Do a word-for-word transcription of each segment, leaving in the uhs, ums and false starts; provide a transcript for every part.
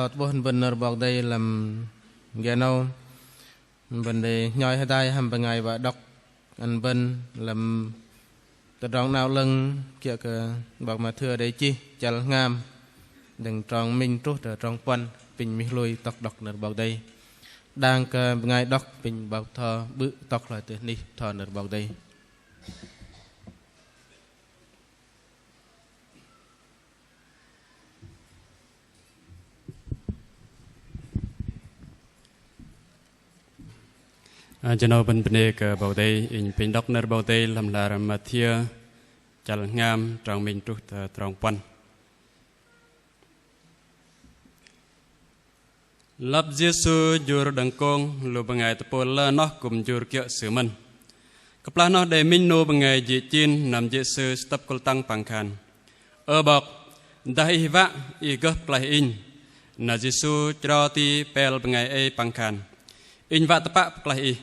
Tơ'bôh ăn bơ̆n nơ̆r 'Bok Kei-Dei lăm gei 'nâu. Bơ̆n đei nhoi hơdai hăm bơngai wă đŏk ăn bơ̆n lăm Tơdrong 'Nao 'Lơ̆ng kiơ̆ kơ 'bok Mathiơ đei chih chăl hngam, đơ̆ng trong minh truh tơ trong puăn. Pinh mih lui tŏk đŏk nơ̆r 'Bok Kei-Dei. Đang kơ bơngai đŏk pinh 'bok bơtho bơ̆ tŏk hloi tơ anih bơtho nơ̆r 'Bok Kei-Dei. Ơ, jơ 'nâu bơ̆n bơnê kơ 'Bok Kei-Dei. Inh pinh đŏk nơ̆r 'Bok Kei-Dei lăm hla bơar Mathiơ chăl hngam, trong minh truh tơ trong puăn. Lăp Yêsu jur đơ̆ng kông, lu bơngai tơpôl lơ noh kư̆m jur kiơ̆ Sư mơ̆n. Kơplah noh đei minh 'nu bơngai jĭ chin năm jê̆ sư sơtơ̆p kŭl tăng păng khan: Ơ 'Bok, dah Ih wă, Ih gơh pơklaih inh. Na Yêsu chro ti pel bơngai ei păng khan: Inh wă tơpă pơklaih ih.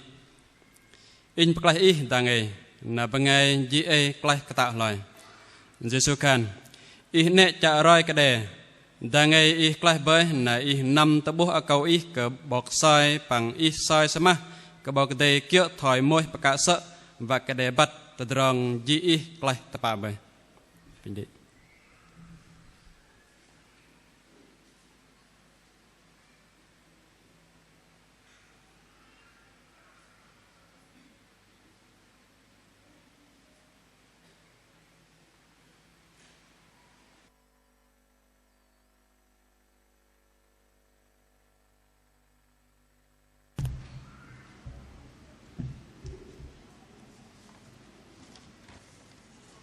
Inh pơklaih ih dang ei. Na bơngai jĭ ei klaih kơtă hloi. Yêsu khan: Ih 'nĕ chă roi kơ đe. Dang ei ih klaih bơih na ih năm tơ'bôh akâu ih kơ 'bok soi păng ih soi sơmah kơ 'Bok Kei-Dei kiơ̆ thoi Môis pơkă sơ̆, wă kơ đe băt tơdrong jĭ ih klaih tơpă bơih. Pinh đĭ.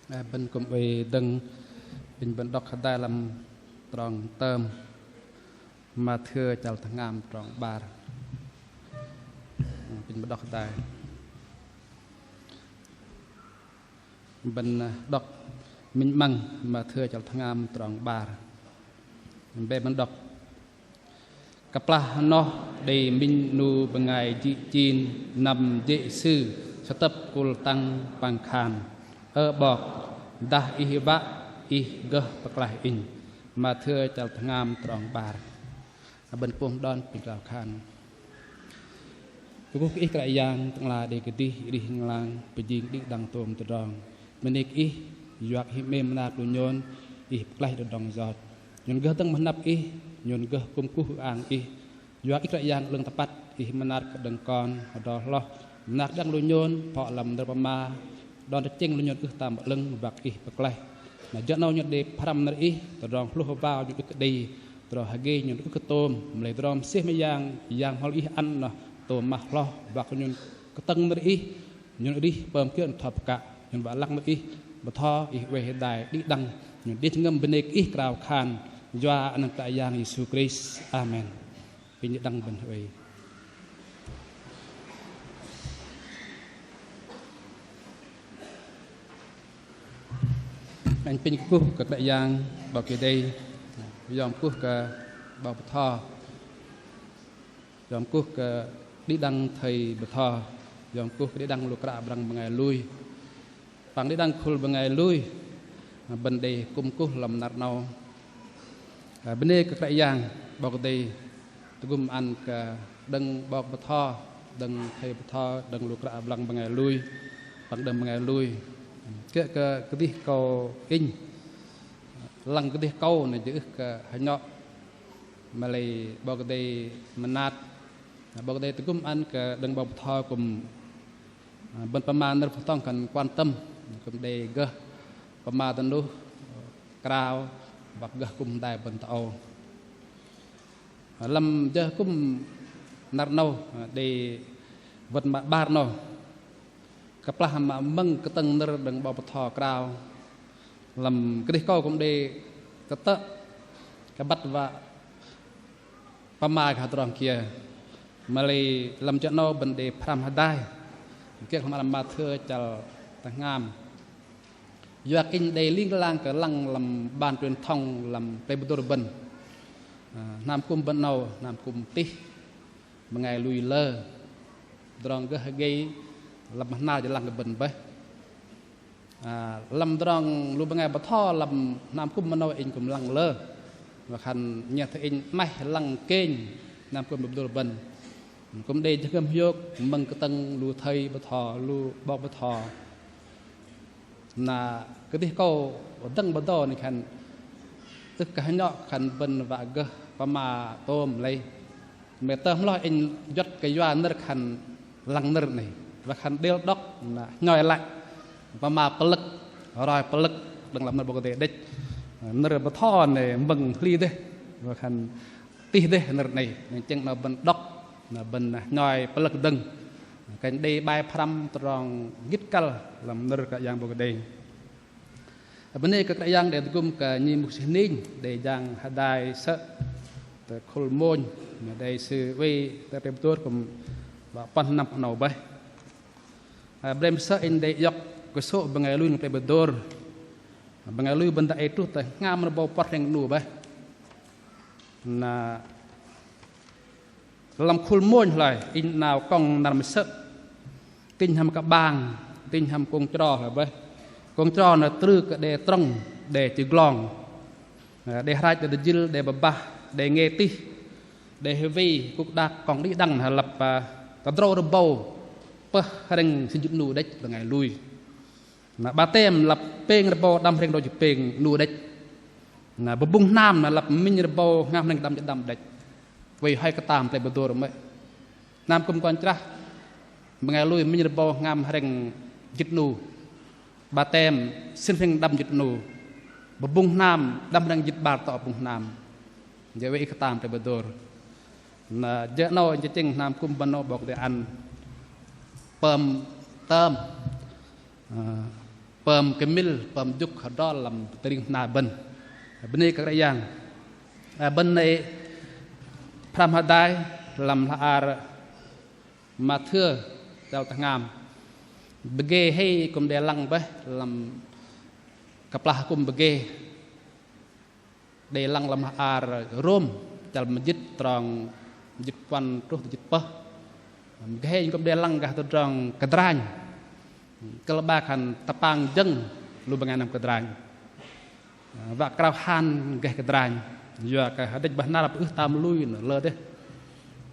Ơ, bơ̆n kư̆m oei dơ̆ng, pinh bơ̆n đŏk hơdai lăm trong tơm Mathiơ chăl tơhngam trong 'bar. Pinh bơ̆n đŏk hơdai. Bơ̆n, ơ, đŏk minh 'măng Mathiơ chăl tơhngam trong 'bar. Bĕ bơ̆n đŏk. Kơplah noh đei minh 'nu bơngai jĭ chin năm jê̆ sư sơtơ̆p kŭl tăng păng khan: Ơ 'Bok, dah Ih wă, Ih gơh pơklaih inh. Mathiơ chăl tơhngam trong 'bar. Bơ̆n pơm đon pinh krao khan. Kơkuh kơ Ih Kră Yang, Tơ'ngla đei kơdih, arih ling lang, pơjing đĭ đăng tôm tơdrong. Bơnê kơ Ih, yua kơ Ih 'mêm mơnat lu nhôn, Ih pơklaih tơdrong yoch. Nhôn gơh dơ̆ng mơnăp Ih, nhôn gơh kŭm kuh ư-ang Ih. Yua kơ Ih Kră Yang 'lơ̆ng tơpăt, Ih mơnat kơ đơ̆ng kon, hơdrol hloh, mơnat kơ đĭ đăng lu nhôn, phŏ lăm nơ̆r pơma, đon tơchĕng lu nhôn ưh tam 'lơ̆ng, wă kơ Ih pơklaih. Na jơ 'nâu nhôn đei pơhrăm nơ̆r Ih, tơdrong hlôh hơbao nhôn ưh kơ đei, tơdrong hơgei nhôn ưh kơ tôm, mă lei tơdrong mơsêh mơyang, Yang Bơhngol Ih ăn noh tôm mah hloh, wă kơ nhôn kơtơ̆ng nơ̆r Ih, nhôn arih pơm kiơ̆ thoi pơkă, nhôn wă lăng nơ̆r Ih, bơtho Ih oei hơdai đĭ đăng, nhôn đei jơhngơ̆m bơnê kơ Ih krao khan, yua anăn Kră Yang Yêsu Krist. Amen. Pinh đĭ đăng bơ̆n oei. Inh pinh kơkuh kơ Kră Yang 'Bok Kei-Dei, yom kơkuh kơ 'bok bơtho, yom kơkuh kơ đĭ đăng thầy bơtho, yom kơkuh kơ đĭ đăng lu kră blang bơngai lui. Păng đĭ đăng khul bơngai lui, bơ̆n đei kŭm kuh lăm năr 'nâu. Ơ, bơnê kơ Kră Yang 'Bok Kei-Dei tơgŭm ăn kơ đơ̆ng 'bok bơtho, đơ̆ng thầy bơtho, đơ̆ng lu kră blang bơngai lui, păng đơ̆ng bơngai lui. Kiơ̆ kơ kơdih kâu inh, lăng kơdih kâu na jơ ưh kơ hơnhŏ. Mă lei 'Bok Kei-Dei mơnat, 'Bok Kei-Dei tơgŭm ăn kơ đơ̆ng 'bok bơtho kŭm, ơ, bơ̆n pơma nơ̆r phôn thŏng khan quan tâm, kŭm đei gơh pơma dơnuh, krao, wă gơh kŭm hơdai bơ̆n tơ âu. Lăm jơ kŭm năr 'nâu, đei wơ̆t mă 'bar 'nâu. Kơplah mă mơ̆ng kơtơ̆ng nơ̆r đơ̆ng 'bok bơtho krao. Lăm kơdih kâu kŭm đei kơtơ̆, kơ băt wă pơma kơ hơdrong kiơ. Mă lei lăm jơ 'nâu bơ̆n đei pơhrăm hơdai. Kiơ̆ kơ hmă lăm Mathiơ chăl tơhngam. Yua kơ inh đei ling lang kơ lăng lăm ban truyền thông lăm plei Bơdur bơ̆n. Ơ, hnam kŭm bơ̆n 'nâu, hnam kŭm tih bơngai lui lơ. Tơdrong gơh hơgei lăm hnar jơ̆ lăng kơ bơ̆n bơih. Ơ, lăm tơdrong lu bơngai bơtho lăm hnam kŭm mơnâu inh kŭm lăng lơ. Wă khan nhen thoi inh 'maih lăng kênh năm kư̆m bơ̆n dôr bơ̆n. Kư̆m đei jơhngơ̆m hiôk mơ̆ng kơtơ̆ng lu thây bơtho, lu 'bok bơtho. Na kơdih kâu dơ̆ng bơdâu nơ̆ng khan ưh kơ hơnhŏ khan bơ̆n wă gơh pơma tôm lei. Mă tơm hloh inh juăt kơ yua nơ̆r khan lăng nơ̆r 'noh. Wă khan đêl đŏk na hnhoi lăi. Pơma pơlơ̆k, roi pơlơ̆k đơ̆ng lăm nơ̆r 'Bok Kei-Dei đĕch. Nơ̆r bơtho 'noh mơ̆ng hli dêh. Wă khan tih dêh nơ̆r 'noh. Nơ̆ng chĕng 'noh bơ̆n đŏk, na bơ̆n hnhoi pơlơ̆k dơ̆ng. Kơnh đei bai pơhrăm tơdrong gĭt kăl lăm nơ̆r Kră Yang 'Bok Kei-Dei. Bơnê kơ Kră Yang đei tơgŭm kơ nhi mŭk sư hơning đei jang hơdai sơ̆ tơ khul mônh, na đei sư oei tơ Plei Bơdôr kư̆m wă puăn năm 'nâu bơih. Ơ, 'blem sơ̆ inh đei iŏk kơsô̆ bơngai lui nơ̆ng Plei Bơdôr. Bơngai lui bơ̆n dang ei truh tơ hngam rơbâu puăt hrĕng 'nu bơih. Na lăm khul mônh hloi, inh 'nao kŏng năr mơsơ̆. Tinh hăm kơ'bang, tinh hăm kông chro hloi bơih. Kông chro 'noh trư kơ đe trong, đe chư glong. Đe hrach, đe tơjĭl, đe bơbah, đe nge tih, đe hơwei, kŭk đak, kŏng đĭ đăng 'noh lăp, ơ, tơdrâu rơbâu pơh hrĕng sĭn jĭt 'nu đĕch bơngai lui. Na 'batem lăp pêng rơbâu đăm hrĕng đôi jĭt pêng 'nu đĕch. Na bơbŭng hnam 'noh lăp minh rơbâu hngam hrĕng đăm jĭt đăm đĕch. Oei hoi kơtam Plei Bơdôr mơ̆i. Hnam kư̆m kon chrah bơngai lui minh rơbâu hngam hrĕng jĭt 'nu. 'Batem sĭn hrĕng đăm jĭt 'nu. Bơbŭng hnam đăm hrĕng jĭt 'bar tŏ bŭng hnam. Jơ̆ oei kơtam Plei Bơdôr. Na jơ̆ 'nâu chĕng hnam kư̆m bơ̆n 'nâu 'Bok Kei-Dei ăn pơm tơm, ơ, pơm kơmĭl, pơm jŭk hơdrol lăm tơring hna bơ̆n. Bơnê kơ Kră Yang. Ơ, bơ̆n 'nâu pơhrăm hơdai lăm hla ar Mathêu chăl tơhngam. Pơgê hei kư̆m đei lăng bơih lăm kơplah kư̆m pơgê. Đei lăng lăm hla ar Rôm, chăl mơjĭt trong jĭt puăn truh tơ jĭt pơh. Gah ei kư̆m đei lăng gah tơdrong kơdranh. Kơ̆l 'bar khan tơpang jơ̆ng lu bơngai năm kơdranh. Wă krao khan gah kơdranh. Yua kơ hơdĕch bơhnar ưh tam lui 'noh lơ dêh.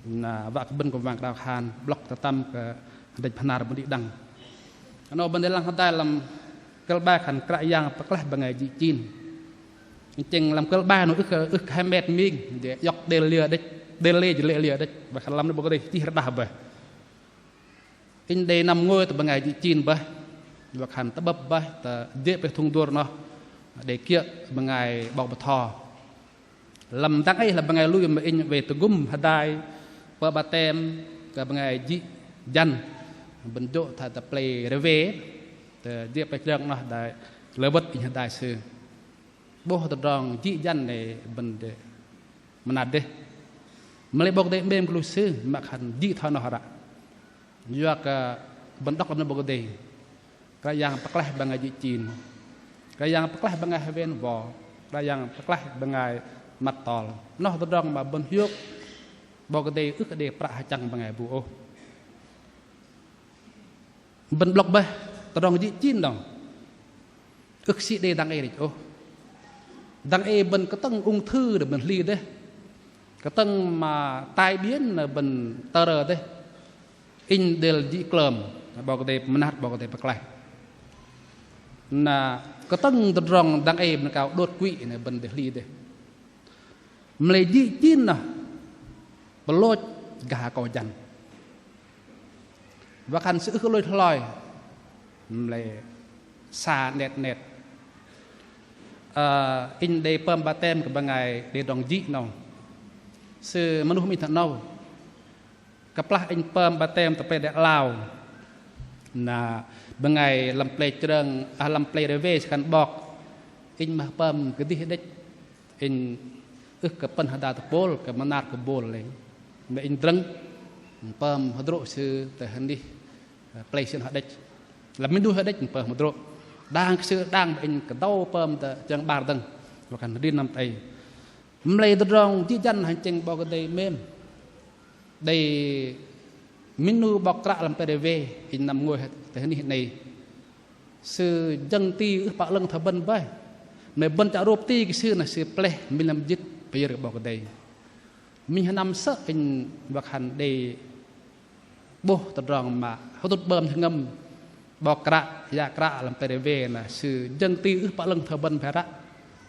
Na wă kơ bơ̆n kư̆m wă krao khan 'blŏk tơtăm kơ hơdĕch bơhnar bơ̆n đĭ đăng. 'Nâu bơ̆n đei lăng hơdai lăm kơ̆l 'bar khan Kră Yang pơklaih bơngai jĭ chin. Chĕng lăm kơ̆l 'bar 'nâu ưh kơ, ưh kơ hơmet ming, jơ̆ iŏk đêl liơ đĕch, đêl lê jơ̆ lĕ liơ đĕch, wă khan lăm nơ̆r 'Bok Kei-Dei chih rơđah bơih. Inh đei năm ngôi tơ bơngai jĭ chin bơih, wă khan tơ'bơ̆p bơih, tơ jê̆ pơlei Thŭng Duôr 'noh, đei kiơ̆ bơngai 'bok bơtho. Lăm dang ei lăm bơngai lui mă inh oei tơgŭm hơdai pơm 'batem kơ bơngai jĭ jăn, bơ̆n jô̆ thoi tơ pơlei Rơwe, tơ jê̆ pơlei Krơng 'noh đei lơ bơ̆t inh hơdai sư. 'Bôh tơdrong jĭ jăn 'noh bơ̆n đei mơnat dêh. Mă lei 'Bok Kei-Dei 'mêm kơ lu sư, mă khan jĭ thoi noh ră. Yua kơ bơ̆n đŏk lăm nơ̆r 'Bok Kei-Dei. Kră Yang pơklaih bơngai jĭ chin. Kră Yang pơklaih bơngai hơwen wo. Kră Yang pơklaih bơngai măt tol. Noh tơdrong mă bơ̆n hiôk 'Bok Kei-Dei ưh kơ đei prăk hơchăng bơngai bu ôh. Bơ̆n 'blŏk bơih, tơdrong jĭ chin noh. Ưh kơ sĭ đei dang ei đĕch ôh. Dang ei bơ̆n kơtơ̆ng ung thư đe bơ̆n hli dêh. Kơtơ̆ng mă tai biến đe bơ̆n tơrơ dêh. Inh đêl jĭ klơm, 'Bok Kei-Dei mơnat, 'Bok Kei-Dei pơklaih. Na kơtơ̆ng tơdrong dang ei bơ̆n kao đột quỵ đe bơ̆n đei hli dêh. Mă lei jĭ chin noh pơlôch gah akâu jăn. Wă khan sư ưh kơ lôch hloi. Mă lei sa 'net 'net. Ơ, inh đei pơm 'batem kơ bơngai đei tơdrong jĭ 'nâu. Sư mơnuh mă inh thoi 'nâu. Kơplah inh pơm 'batem tơ pơlei Đêk Lao. Na bơngai lăm pơlei Krơng, ơ, lăm pơlei Rơwe sư khan 'bok. Inh mă pơm kơdih đĕch. Inh ưh kơ pơ̆n hơdai tơpôl, kơ mơnat kơ bôl lei. Mă inh drơ̆ng, pơm hơdrô̆ sư tơ hơnih, ơ, pơlei sư noh đĕch. Lăm minh 'nu hơdai đĕch pơm hơdrô̆. Đang kơ sư đang mă inh kơdâu pơm tơ Krơng 'bar dơ̆ng. Wă khan hơdrin năm tơ ei. Mă lei tơdrong jĭ jăn hăm chĕng 'Bok Kei-Dei 'mêm. Đei minh 'nu 'bok kră lăm pơlei Rơwe, inh năm ngôi tơ hơnih 'nâu. Sư jơ̆ng ti ưh pă 'lơ̆ng thoi bơ̆n bơih. Mă bơ̆n chă rôp ti kơ sư noh sư pleh minh lăm jĭt. pơyơ̆r kơ 'Bok Kei-Dei. Minh hơnăm sơ̆ inh wă khan đei 'bôh tơdrong mă hơdŭt 'bơm jơhngơ̆m 'bok kră, yă kră lăm plei Rơwe na sư jơ̆ng ti ưh pă 'lơ̆ng thoi bơ̆n bơih ră.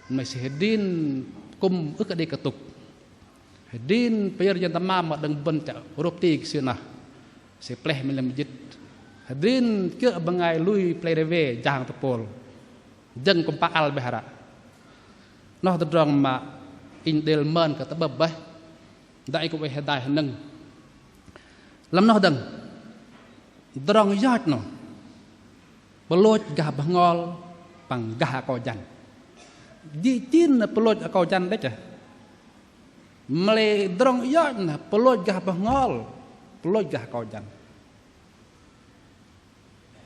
Mă sư hơdrin kŭm ưh kơ đei kơtŭk. Hơdrin pơyơ̆r jăn tơmam mă đơ̆ng bơ̆n chă rôp ti kơ sư noh. Sư pleh minh lăm jĭt. Hơdrin kiơ̆ bơngai lui plei Rơwe jang tơpôl. Jơ̆ng kŭm pă al bơih ră. Noh tơdrong mă inh đei lăm mơn kơ tơ'bơ̆p bơih. Dang ei kŭm oei hơdai hơnơ̆ng. Lăm noh dơ̆ng. Tơdrong yoch noh. Pơlôch gah bơhngol păng gah akâu jăn. Jĭ chin noh pơlôch akâu jăn đĕch ah. Mă lei tơdrong yoch noh pơlôch gah bơhngol, pơlôch gah akâu jăn.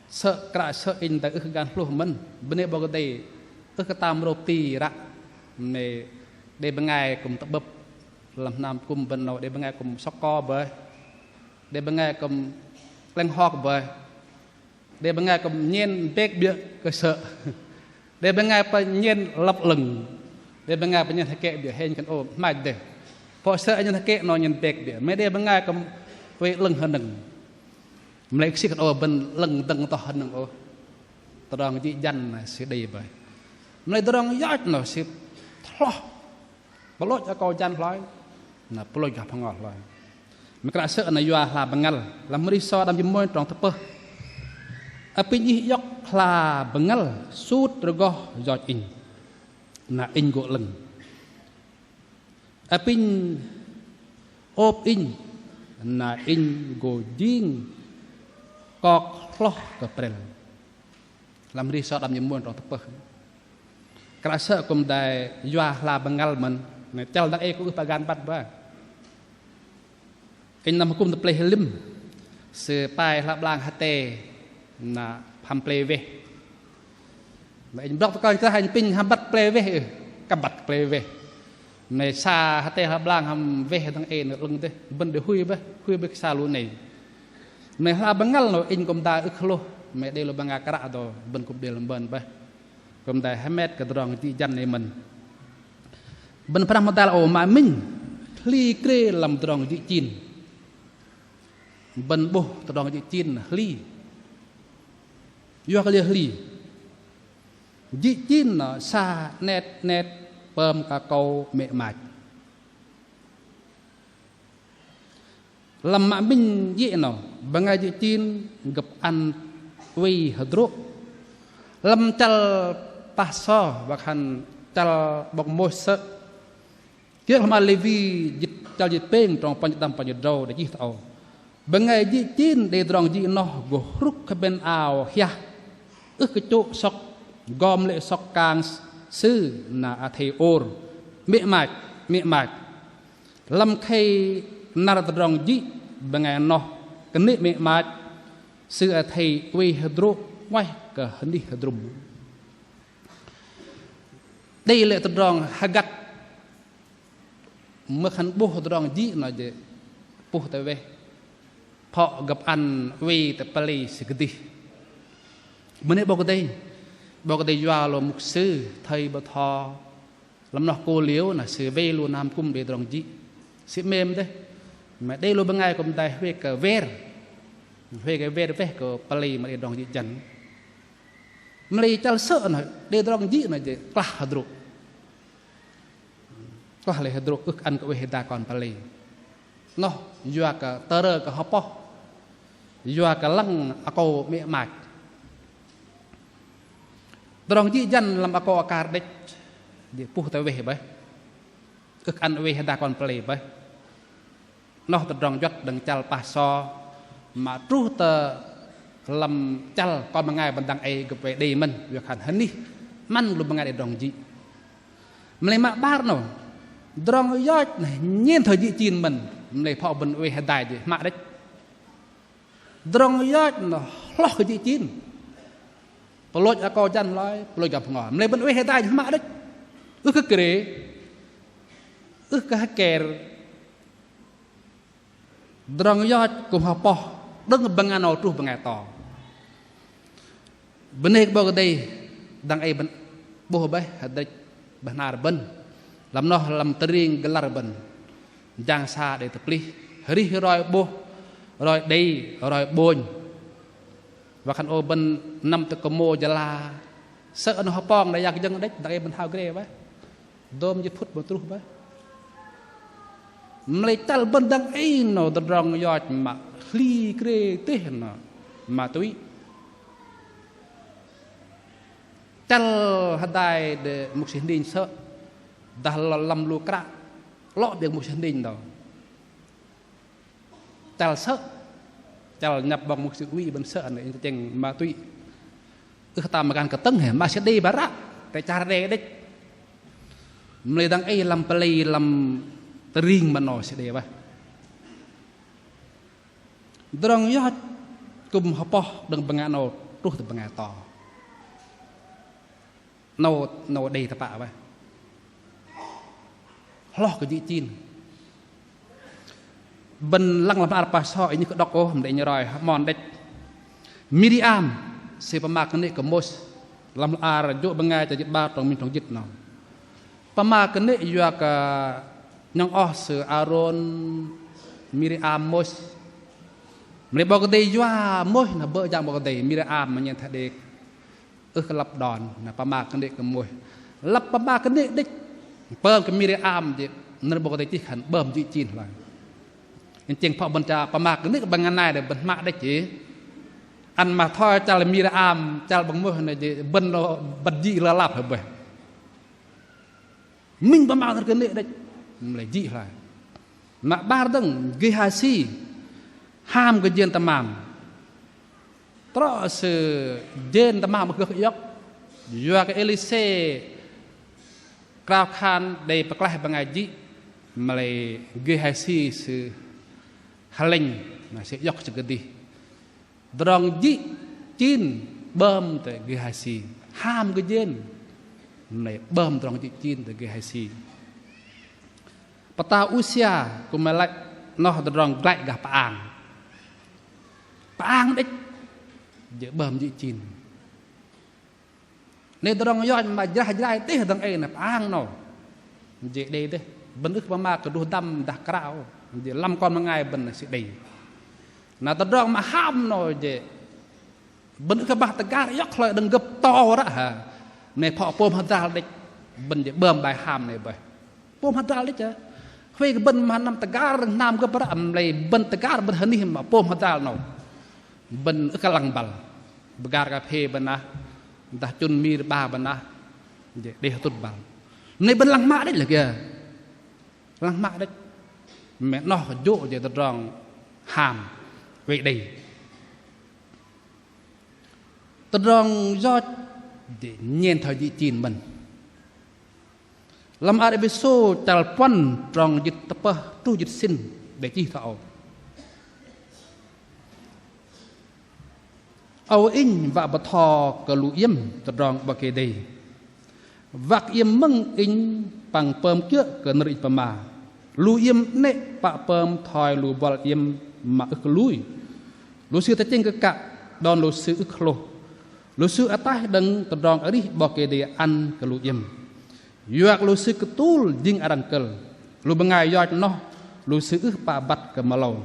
Sơ̆ kră sơ̆ inh dang ưh kơ gan hlôh mơ̆n, bơnê 'Bok Kei-Dei ưh kơ tam rôp ti ră. Mă lei đei bơngai kŭm tơ'bơ̆p lăm hnam kŭm bơ̆n 'nâu, đei bơngai kŭm sŏk ko bơih, đei bơngai kŭm 'lĕng hok bơih. Đei bơngai kŭm nhen bĕk 'biơ̆ kơ sơ̆. Đei bơngai pơnhen lăp 'lơ̆ng. Đei bơngai pơnhen hơkĕ 'biơ̆ hên khan ô hmach dêh. Pơ̆ sơ̆ nhen hơkĕ noh nhen bĕk 'biơ̆. Mă lei đei bơngai kŭm oei 'lơ̆ng hơnơ̆ng. Mă lei ưh kơ sĭ khan ô bơ̆n 'lơ̆ng dơ̆ng tŏh hơnơ̆ng ôh. Tơdrong jĭ jăn na sư đei bơih. Mă lei tơdrong yoch noh sư hloh. Pơlôch akâu jăn hloi, na pơlôch gah bơhngol hloi. Mă kră sơ̆ na yua hla bơngăl, lăm Hơri sô đăm jĭt mônh trong tơpơh. Apinh ih iŏk hla bơngăl sut rơgoh yoch inh, na inh gô 'lơ̆ng. Apinh ôp inh, na inh gô jing kok hloh kơ prĕl. Lăm Hơri sô đăm jĭt mônh trong tơpơh. Kră sơ̆ kŭm đei yua hla bơngăl mơ̆n, na chăl dang ei kŭm ưh pă gan băt bơih. Inh năm hơkŭm tơ plei Hơlim, sư pai hla blang hơte, na hăm plei Weh. Na inh brŏk tơ kơnh krah inh apinh hăm băt plei Weh ưh, kơ băt plei Weh. Mă lei sa hơte hla blang hăm Weh dang ei noh 'lơ̆ng dêh, bơ̆n đei hui bơih, hui bơih kơ sa lu nê. Mă lei hla bơngăl noh inh kŭm đei ưh kơ hlôh, mă lei đei lu bơngai kră dâu, bơ̆n kŭm đei lăm bơ̆n bơih. Kŭm đei hơmet kơ tơdrong jĭ jăn ei mơ̆n. Bơ̆n pơhrăm hơdai la ô mă minh, hli krê lăm tơdrong jĭ chin. Bơ̆n 'bôh tơdrong jĭ chin hli. Yua kơ liơ hli. Jĭ chin noh sa 'net 'net pơm kơ akâu mĕ 'mach. Lăm mă minh jĭ noh, bơngai jĭ chin gơ̆p ăn oei hơdrô̆. Lăm chăl pah so, wă khan chăl 'bok Môis sơ̆. Kiơ̆ lăm hla bơar Lêwi jĭt chăl jĭt pêng trong pơ̆n jĭt đăm pơ̆n jĭt drâu đei chih tơ âu. Bơngai jĭ chin đei tơdrong jĭ noh gô hrŭk kơ bĕn ao hiah. Ưh kơ chô̆ sŏk, gom lê̆ sŏk kang sư na athei ôr. Mĕ 'mach, mĕ 'mach. Lăm khei năr tơdrong jĭ bơngai noh kơnê̆ mĕ 'mach, sư athei oei hơdrô̆ 'nguaih kơ hơnih hơdrŭm. Đei lê̆ tơdrong hơgăt mơ̆ khan 'bôh tơdrong jĭ noh jê̆ puh tơ weh. Phŏ gơ̆p ăn oei tơ pơlei sư kơdih. Mơnê 'Bok Kei-Dei, 'Bok Kei-Dei yua lu mục sư thây bơtho lăm noh kôl iâu na sư wei lu hnam kŭm đei tơdrong jĭ. Sư 'mêm dêh. Mă đei lu bơngai kŭm đei huay kơ wer. Huay kơ wer weh kơ pơlei mă đei tơdrong jĭ jăn. Mă lei chăl sơ̆ noh đei tơdrong jĭ noh jê̆ klah hơdrô̆. Klah lê̆ hơdrô̆ ưh kơ ăn kơ oei hơdai kon pơlei. Noh yua kơ tơrơ kơ hơpoh. Yua kơ lăng akâu mĕ 'mach. Tơdrong jĭ jăn lăm akâu akar đĕch. Jê̆ puh tơ weh bơih. Ưh kơ ăn oei hơdai kon pơlei bơih. Noh tơdrong juăt đơ̆ng chăl pah so mă truh tơ lăm chăl kon bơngai bơ̆n dang ei gơ̆p oei đei mơ̆n, yua khan hơnih 'măn lu bơngai đei tơdrong jĭ. Mă lei mă 'bar noh, tơdrong yoch noh nhen thoi jĭ chin mơ̆n, mă lei phŏ bơ̆n oei hơdai jê̆ hmă đĕch. Tơdrong yoch noh hloh kơ jĭ chin. Pơlôch akâu jăn hloi, pơlôch gah bơhngol. Mă lei bơ̆n oei hơdai jê̆ hmă đĕch. Ưh kơ krê, ưh kơ hơker. Tơdrong yoch kŭm hơpoh đơ̆ng bơngai 'nâu truh bơngai to. Bơnê kơ 'Bok Kei-Dei dang ei bơ̆n 'bôh bơih hơdrĕch bơhnar bơ̆n. Lăm noh lăm tơring gơlăr bơ̆n, jang sa đei tơplih, arih roi 'bôh, roi đei, roi 'bônh. Wă khan ô bơ̆n năm tơ kơmô jơla, sơ̆ noh hơpong đei yak jơ̆ng đĕch, dang ei bơ̆n hao gre bơih. Dôm jĭt phŭt bơ̆n truh bơih. Mă lei chăl bơ̆n dang ei noh tơdrong yoch mă hli gre tih noh ma túy. Chăl hơdai đe mục sư Hinh Đinh sơ̆, dah lăm lu kră, lŏ biơ̆ng mục sư Hinh Đinh dơ̆ng. Chăl sơ̆, chăl nhăp 'bok mục sư Uy bơ̆n sơ̆ noh, inh tơchĕng ma túy. Ưh tam mă gan kơtơ̆ng hei, mă sư đei bơih ră, tơ char đe đĕch. Mă lei dang ei lăm pơlei lăm tơring mă noh sư đei bơih. Tơdrong yoch kư̆m hơpoh đơ̆ng bơngai 'nâu truh tơ bơngai to. 'Nâu, 'nâu đei tơpă bơih. Hloh kơ jĭ chin. Bơ̆n lăng lăm hla ar Pah Sô, inh ưh kơ đŏk ôh, mă đei inh roi hơmon đĕch. Miriam, sư pơma kơnê̆ kơ Môis. Lăm hla ar Jô̆ Bơngai chăl jĭt 'bar trong minh trong jĭt noh. Pơma kơnê̆ yua kơ 'nhŏng oh sư Arôn, Miriam, Môis. Mă lei 'Bok Kei-Dei yua Môis noh bơ̆ jang 'Bok Kei-Dei, Miriam mă nhen thoi đe ưh kơ lăp đon, na pơma kơnê̆ kơ Môis. Lăp pơma kơnê̆ đĕch, pơm kơ Miriam jê̆, nơ̆r 'Bok Kei-Dei chih khan 'bơm jĭ chin hloi. Inh tơchĕng phŏ bơ̆n chă pơma kơnê̆ kơ bơngai nai đe bơ̆n hmă đĕch jê̆. Ăn mă thoi chăl Miriam, chăl 'bơ̆ng Môis noh jê̆, bơ̆n noh băt jĭ lơ lap hơbeh. Minh pơma nơ̆r kơnê̆ đĕch, mă lei jĭ hloi. Mă 'bar dơ̆ng, Gêhasi, ham kơ jên tơmam. Trŏ sư jên tơmam ưh kơ gơh iŏk, yua kơ Êlisê krao khan đei pơklaih bơngai jĭ, mă lei Gêhasi sư hơlĕnh, na sư iŏk sư kơdih. Tơdrong jĭ chin 'bơm tơ Gêhasi, ham kơ jên, mă lei 'bơm tơdrong jĭ chin tơ Gêhasi. Pơtao Usia kư̆m mă lei noh tơdrong glăi gah pơang. Pơang đĕch, jê̆ 'bơm jĭ chin. Lei tơdrong yoch mă jrah jrai tih dang ei noh pơang 'nâu. Jê̆ đei dêh, bơ̆n ưh kơ pơma kơ druh dăm dah krao. Jê̆ lăm kon bơngai bơ̆n sư đei. Na tơdrong mă ham 'nâu jê̆ bơ̆n ưh kơ bah tơgar iŏk hloi đơ̆ng gơ̆p to ră hă. Mă lei phŏ pôm hơdral đĕch, bơ̆n jê̆ 'bơm bai ham 'nâu bơih. Pôm hơdral đĕch hă. Huay kơ bơ̆n mă năm tơgar hnam gơ̆p ră, mă lei bơ̆n tơgar bơ̆n hơnih mă pôm hơdral 'nâu. Bơ̆n ưh kơ lăng băl. Bơgar ka phê bơnah, dah chŭn mir 'ba bơnah, jê̆ đei hơtŭt băl. Mă lei bơ̆n lăng hmă đĕch lăi kiơ. Lăng hmă đĕch. Mă noh jô̆ jê̆ tơdrong ham, oei đei. Tơdrong yoch đei nhen thoi jĭ chin mơ̆n. Lăm hla ar Êphêsô chăl puăn trong jĭt tơpơh truh jĭt sĭn đei chih thoi âu. Âu inh wă bơtho kơ lu iĕm tơdrong 'Bok Kei-Dei. Wă kơ iĕm mơ̆ng inh păng pơm kiơ̆ kơ nơ̆r inh pơma. Lu iĕm 'nĕ pă pơm thoi lu buăl iĕm mă ưh kơ lui. Lu sư tơchĕng kơ kă, đon lu sư ưh kơ hlôh. Lu sư ataih đơ̆ng tơdrong arih 'Bok Kei-Dei ăn kơ lu iĕm. Yua kơ lu sư kơtul jing arăng kơ̆l. Lu bơngai yoch noh, lu sư ưh pă băt kơ mơlâu.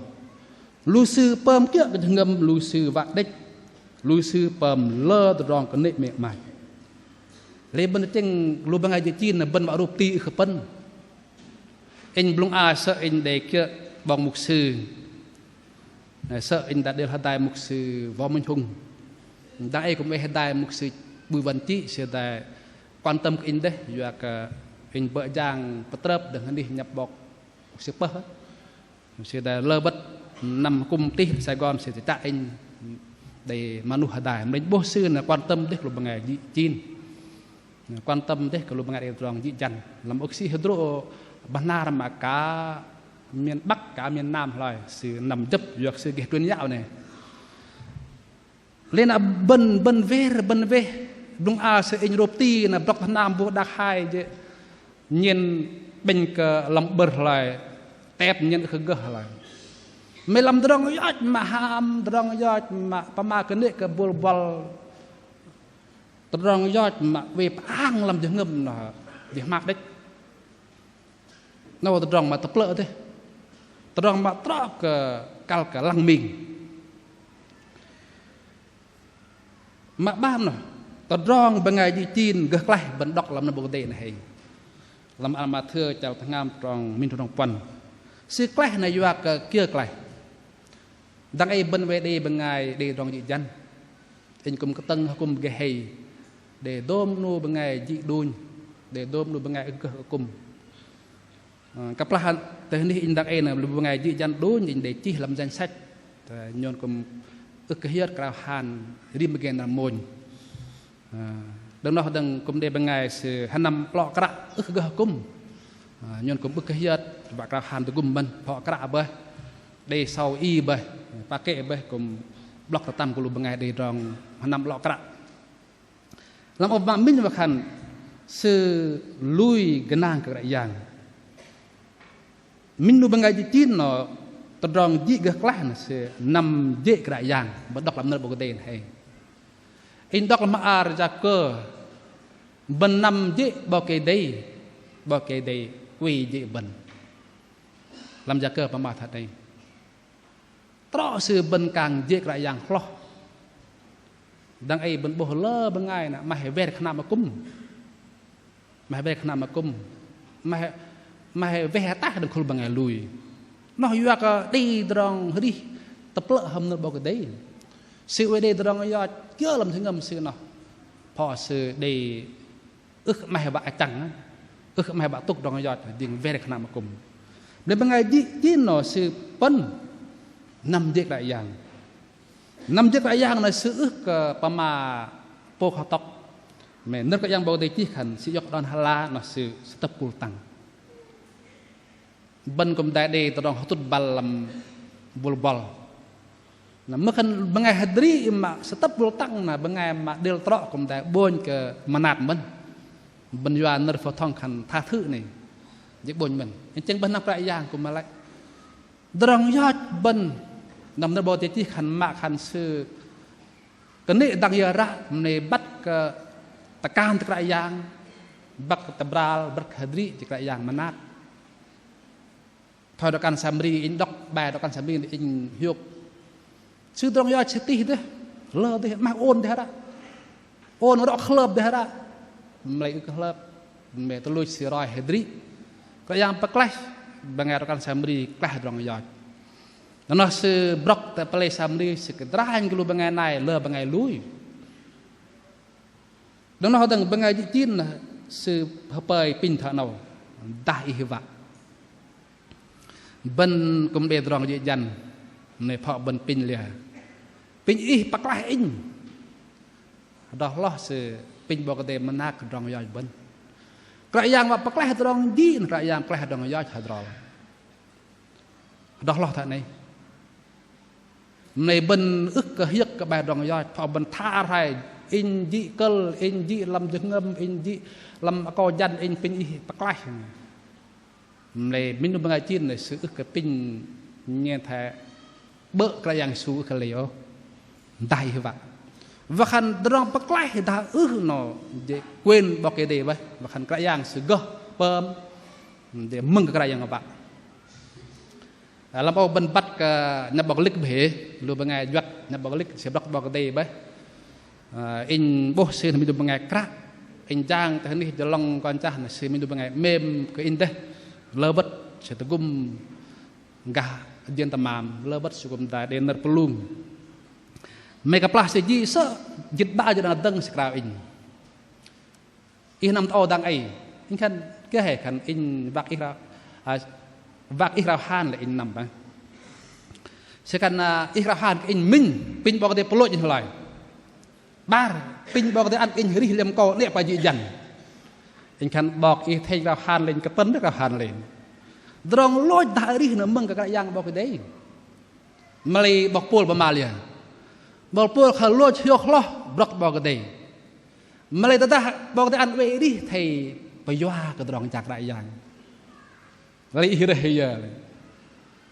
Lu sư pơm kiơ̆ kơ jơhngơ̆m lu sư wă đĕch. Lu sư pơm lơ tơdrong kơnê̆ mĕ 'mach. Lei bơ̆n tơchĕng lu bơngai jĭ chin na bơ̆n wă rôp ti ưh kơ pơ̆n. Inh blŭng a sơ̆ inh đei kiơ̆ 'bok mục sư. Sơ̆ inh dah đei hơdai mục sư Võ Minh Hùng. Dang ei kư̆m oei hơdai mục sư Bùi Văn Trị, sư dah quan tâm kơ inh dêh, yua kơ inh bơ̆ jang pơtrơp đơ̆ng hơnih nhăp 'bok mục sư pơh. Sư dah lơ bơ̆t năm kư̆m tih Sài Gòn sư chă inh đei mơnuh hơdai. Mă lei 'bôh sư na quan tâm dêh kơ lu bơngai jĭ chin. Quan tâm dêh kơ lu bơngai đei tơdrong jĭ jăn. Lăm âu sư hơdrô̆ bơhnar mă ka miền Bắc ka miền Nam hloi sư năm jơ̆p yua kơ sư geh truyền giáo 'nâu. Lei na bơ̆n, bơ̆n weh, bơ̆n weh. Blŭng a sơ̆ inh rôp ti na brŏk tơ hnam bu đak hai jê̆ nhen 'bĕnh kơ lăm 'bơ̆r hloi, tep nhen ưh kơ gơh hloi. Mă lăm tơdrong yoch mă ham, tơdrong yoch mă pơma kơnê̆ kơ bôl buăl. Tơdrong yoch mă oei pơang lăm jơhngơ̆m noh, jê̆ hmă đĕch. 'Nâu tơdrong mă tơplơ̆ dêh. Tơdrong mă trŏ kơ kăl kơ lăng ming. Mă 'bar noh, tơdrong bơngai jĭ chin gơh klaih bơ̆n đŏk lăm nơ̆r 'Bok Kei-Dei noh hei. Lăm Mathiơ chăl tơhngam trong minh tơdrong puăn. Sư klaih noh yua kơ kiơ klaih. Dang ei bơ̆n oei đei bơngai đei tơdrong jĭ jăn. Inh kư̆m kơtơ̆ng akŭm gơh hei. Đei dôm 'nu bơngai jĭ đunh. Đei dôm 'nu bơngai ưh gơh akŭm. Ơ, kơplah tơ anih inh dang ei noh lu bơngai jĭ jăn đunh inh đei chih lăm danh sách. Tơ nhôn kư̆m ưh kơ hiơt krao han rim bơngai năr mônh. Ơ, đơ̆ng noh dơ̆ng kư̆m đei bơngai sư hơnăm 'blŏ kră ưh gơh akŭm. Ơ, nhôn kư̆m ưh kơ hiơt wă krao han tơgŭm bơ̆n, 'blŏ kră bơih, đei sâu i bơih, pakĕ bơih, kư̆m 'blŏk tơtăm kơ lu bơngai đei tơdrong hơnăm 'blŏ kră. Lăm âu mă minh wă khan sư lui gơnang kơ Kră Yang. Minh 'nu bơngai jĭ chin noh tơdrong jĭ gơh klaih noh sư năm jê̆ Kră Yang, bơ̆n đŏk lăm nơ̆r 'Bok Kei-Dei noh hei. Inh đŏk lăm hla bơar Yakơ, bơ̆n năm jê̆ 'Bok Kei-Dei, 'Bok Kei-Dei oei jê̆ bơ̆n. Lăm Yakơ pơma thoi 'nâu. Trŏ sư bơ̆n kang jê̆ Kră Yang hloh. Dang ei bơ̆n 'bôh lơ bơngai noh 'maih wer kơnam akŭm. 'Maih wer kơnam akŭm. 'Maih, 'maih weh ataih đơ̆ng khul bơngai lui. Noh yua kơ đei tơdrong arih tơplơ̆ hăm nơ̆r 'Bok Kei-Dei. Sư oei đei tơdrong yoch kiơ lăm jơhngơ̆m sư noh. Pho sư đei ưh 'maih wă achăng, ưh 'maih wă tŭk tơdrong yoch, jing wer kơnam akŭm. Mă lei bơngai jĭ chin noh sư pơ̆n năm jê̆ Kră Yang. Năm jê̆ Kră Yang noh sư ưh kơ pơma pôk hơtŏk. Mă nơ̆r Kră Yang 'Bok Kei-Dei chih khan sư iŏk đon hơla noh sư sơtơ̆p kul tăng. Bơ̆n kư̆m đei đei tơdrong hơtŭt băl lăm bôl bŏl. Na mưh khan bơngai hơdrĭ mă sơtơ̆p bôl tăng na bơngai mă đêl trŏ kư̆m đei ƀônh kơ mơnat bơ̆n. Bơ̆n yua nơ̆r phổ thông khan tha thứ 'noh. Jê̆ ƀônh bơ̆n. Inh chĕng bơ̆n năm Kră Yang kư̆m mă lei. Tơdrong yoch bơ̆n năm nơ̆r 'Bok Kei-Dei chih khan mă khan sư kơnê̆ dang yơ ră mă lei băt kơ tơkan tơ Kră Yang, băt kơ tơbral, băt kơ hơdrĭ jê̆ Kră Yang mơnat. Thoi drŏ-kan Samri, inh đŏk bai drŏ-kan Samri inh hiôk. Sư tơdrong yoch sư tih dêh, lơ dêh, 'maih ôn dêh ră. Ôn rŏ khlơp dêh ră. Mă lei ưh kơ khlơp, mă lei tơluch sư roi hơdrĭ. Kră Yang pơklaih, bơngai drŏ-kan Samri klaih tơdrong yoch. Noh sư brŏk tơ pơlei Samri sư kơdranh kơ lu bơngai nai, lơ bơngai lui. Đơ̆ng noh dơ̆ng bơngai jĭ chin noh sư hơpơi apinh thoi 'nâu. Dah ih wă. Bơ̆n kư̆m đei tơdrong jĭ jăn. Mă lei pho bơ̆n apinh liơ. Apinh ih pơklaih inh. Hơdrol hloh sư apinh 'Bok Kei-Dei mơnat kơ tơdrong yoch bơ̆n. Kră Yang wă pơklaih tơdrong jĭ, Kră Yang pơklaih tơdrong yoch hơdrol. Hơdrol hloh thoi 'nâu. Mă lei bơ̆n ưh kơ hiơ̆k kơ bai tơdrong yoch, pho bơ̆n tha rai, inh jĭ kơ̆l, inh jĭ lăm jơhngơ̆m, inh jĭ lăm akâu jăn, inh apinh ih pơklaih. Mă lei minh 'nu bơngai chin noh sư ưh kơ apinh nhen thoi 'bơ̆ Kră Yang Yêsu ưh kơ lei ôh. Dah ih wă. Wă khan tơdrong pơklaih dah ưh noh jê̆ quyền 'Bok Kei-Dei bơih. Wă khan Kră Yang sư gơh pơm. Jê̆ mơ̆ng kơ Kră Yang wă. Lăm âu bơ̆n băt kơ năp 'bok Lik bơih, lu bơngai juăt năp 'bok Lik sư brŏk 'Bok Kei-Dei bơih. Ơ, inh 'bôh sư minh 'nu bơngai kră. Inh jang tơ anih jơlŏng kon chah noh sư minh 'nu bơngai 'mêm kơ inh dêh. Lơ bơ̆t sư tơgŭm gah jên tơmam, lơ bơ̆t sư kư̆m đei nơ̆r pơlung. Mă lei kơplah sư jĭ sơ̆, jĭt 'bar jĭt đơ̆ng dơ̆ng sư krao inh. Ih năm tơ âu dang ei. Inh khan kơ hei khan inh wă kơ ih krao, ơ, wă kơ ih krao han lei inh năm bơih. Sư khan, ơ, ih krao han kơ inh minh, apinh 'Bok Kei-Dei pơlôch inh hloi. 'Bar, apinh 'Bok Kei-Dei ăn kơ inh arih lăm akâu 'nĕ pă jĭ jăn. Inh khan 'Bok ih thei krao han lei inh kơtơ̆n dêh krao han lei. Tơdrong lôch dah arih noh mơ̆ng kơ Kră Yang 'Bok Kei-Dei. Mă lei 'bok Pôl pơma liơ. 'Bok Pôl khan lôch hiôk hloh brŏk 'Bok Kei-Dei. Mă lei tơdah 'Bok Kei-Dei ăn oei arih thei pơyua kơ tơdrong jang Kră Yang. Lei ih rơih yơ.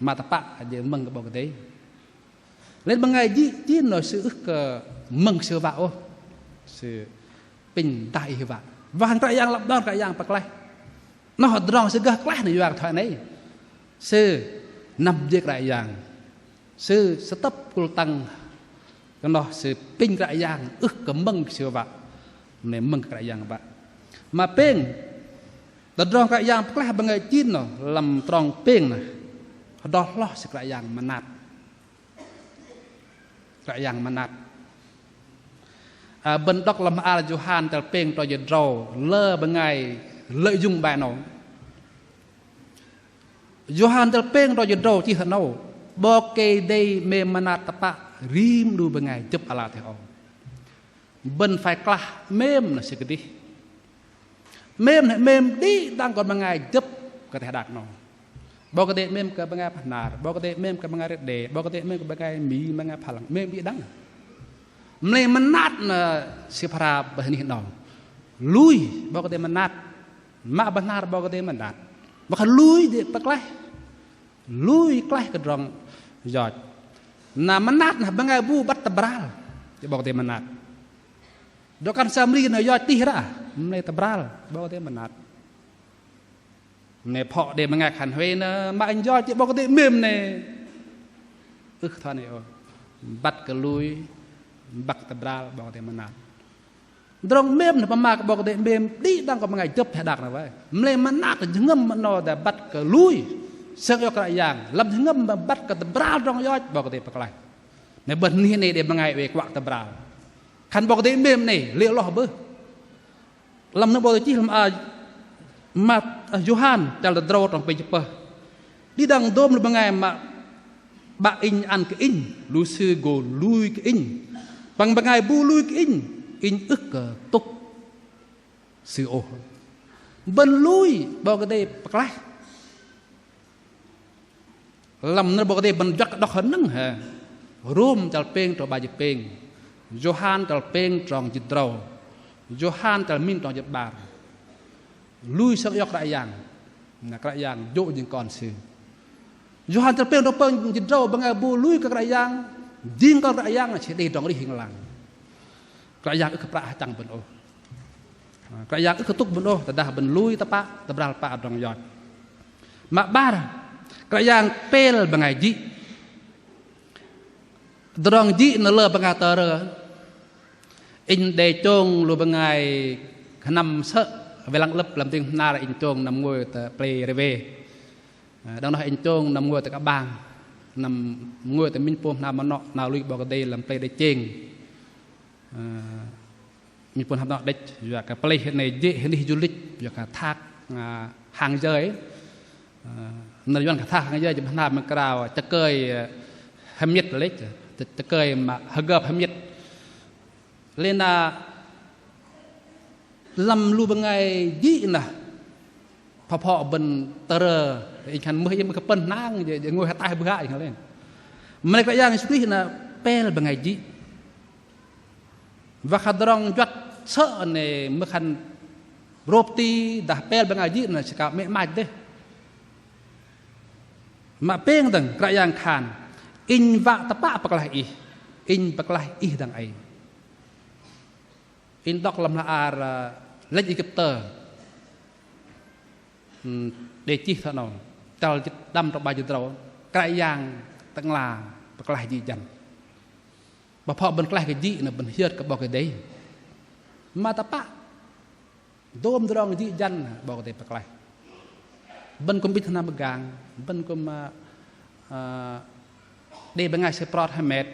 Mă tơpă jê̆ mơ̆ng kơ 'Bok Kei-Dei. Lei bơngai jĭ chin noh sư ưh kơ mơ̆ng sư wă ôh. Sư apinh dah ih wă. Wă khan Kră Yang lăp đon Kră Yang pơklaih. Noh tơdrong sư gơh klaih noh yua kơ thoi noh. Sư năm jê̆ Kră Yang. Sư sơtơ̆p kŭl tăng. Kơ noh sư pinh Kră Yang, ưh kơ mơ̆ng kơ sư wă. Mơ̆n mơ̆ng kơ Kră Yang wă. Mă pêng, tơdrong Kră Yang pơklaih bơngai jin noh, lăm trong pêng noh. Hơdrol hloh sư Kră Yang mơnat. Kră Yang mơnat. Ơ, bơ̆n đŏk lăm hla ar Yôhan chăl pêng trong jĭt tơdrâu, lơ bơngai lợi dụng bai noh. Yôhan chăl pêng trong jĭt tơdrâu chih thoi noh: 'Bok Kei-Dei mêm mơnat tơpă rim 'nu bơngai jơ̆p ala teh âu. Bơ̆n phải klaih mêm noh sư kơdih. Mêm noh mêm đĭ đăng kơ bơngai jơ̆p kơ teh đak noh. 'Bok Kei-Dei mêm kơ bơngai Bahnar, 'Bok Kei-Dei mêm kơ bơngai Rơđê, 'Bok Kei-Dei mêm kơ bơngai Mi, bơngai Phalang, mêm đĭ đăng. Mă lei mơnat noh sư phara bơ̆n anih noh. Lui 'Bok Kei-Dei mơnat, mă Bahnar 'Bok Kei-Dei mơnat. Mă khan lui đĭ pơklaih. Lui klaih kơ tơdrong yoch. Na mơnat noh bơngai bu băt tơbral. Đĭ 'Bok Kei-Dei mơnat. Drŏ-kăn Samri noh yoch tih ră, mă lei tơbral, 'Bok Kei-Dei mơnat. Mă lei phŏ đei bơngai khan huay noh mă inh yoch, 'Bok Kei-Dei mêm noh. Ưh thoi noh ôh. Băt kơ lui, băt tơbral, 'Bok Kei-Dei mơnat. Tơdrong mêm noh pơma kơ 'Bok Kei-Dei mêm đĭ đăng kơ bơngai jơ̆p teh đak noh wă. Mă lei mơnat jơhngơ̆m noh dah băt kơ lui sơng iŏk Kră Yang, lăm jơhngơ̆m băt kơ tơbral tơdrong yoch 'Bok Kei-Dei pơklaih. Noh bơ̆n anih noh đei bơngai oei kuă tơbral. Khan 'Bok Kei-Dei mêm noh, lê̆ loh bơih. Lăm noh 'Bok Kei-Dei chih lăm, a, Mat, a, Yôhan chăl tơdrâu trong pêng jĭt pơh. Đĭ đăng dôm lu bơngai mă 'Bă inh ăn kơ inh, lu sư gô lui kơ inh. Păng bơngai bu lui kơ inh, inh ưh kơ tŭk sư ôh. Bơ̆n lui 'Bok Kei-Dei pơklaih. Lăm nơ̆r 'Bok Kei-Dei bơ̆n juăt kơ đŏk hơnơ̆ng hă. Rôm chăl pêng trong 'bar jĭt pêng. Yôhan chăl pêng trong jĭt tơdrâu. Yôhan chăl minh trong jĭt 'bar. Lui sơng iŏk Kră Yang. Na Kră Yang jô̆ jing kon sư. Yôhan chăl pêng trong pêng jĭt tơdrâu, bơngai bu lui kơ Kră Yang, jing kon Kră Yang, na sư đei tơdrong arih ling lang. Kră Yang ưh kơ prăk hơchăng bơ̆n ôh. Kră Yang ưh kơ tŭk bơ̆n ôh, tơdah bơ̆n lui tơpă, tơbral tơpă tơdrong yoch. Mă 'bar, Kră Yang pel bơngai jĭ. Tơdrong jĭ noh lơ bơngai tơrơ. Inh đei chông lu bơngai hơnăm sơ̆, wei lăng lơ̆p lăm ding hnar inh chông năm ngôi tơ plei Rơwe. Ơ, đơ̆ng noh inh chông năm ngôi tơ Kơbang, năm ngôi tơ minh pôm hnam mơnŏ, 'nao lui 'Bok Kei-Dei lăm plei Đêch Chêng. Ơ, minh pôm hnam mơnŏ đĕch, yua kơ plei hơnei jê̆ hơnih du lịch, yua kơ thak, ơ, hàng giới. Ơ, nơ̆r Yuăn kơ thak hàng giới, jơ̆ hnam mă krao, chă kơi, ơ, hơmiĕt lĕch, chă, chă kơi mă hơgơp hơmiĕt. Lei na lăm lu bơngai jĭ noh, pơphŏ bơ̆n tơrơ, inh khan mưh, inh mưh kơ pơ̆n hnang, jê̆, jê̆ ngôi ataih bơih inh khan lei. Mă lei Kră Yang Yêsu Krist noh pel bơngai jĭ. Wă khan tơdrong juăt sơ̆ noh mưh khan rôp ti dah pel bơngai jĭ noh sư ka mĕ 'mach dêh. Mă pêng dơ̆ng Kră Yang khan, inh wă tơpă pơklaih ih, inh pơklaih ih dang ei. Inh đŏk lăm hla ar, ơ, Lĕch Êgiptơ. Ưm, đei chih thoi noh, chăl jĭt đăm trong 'bar jĭt tơdrâu, Kră Yang Tơ'ngla pơklaih jĭ jăn. Pơphŏ bơ̆n klaih kơ jĭ noh bơ̆n hiơt kơ 'Bok Kei-Dei. Mă tơpă. Dôm tơdrong jĭ jăn 'Bok Kei-Dei pơklaih. Bơ̆n kư̆m bĭch hnam pơgang, bơ̆n kư̆m, ơ, ơ, đei bơngai sư prot hơmet.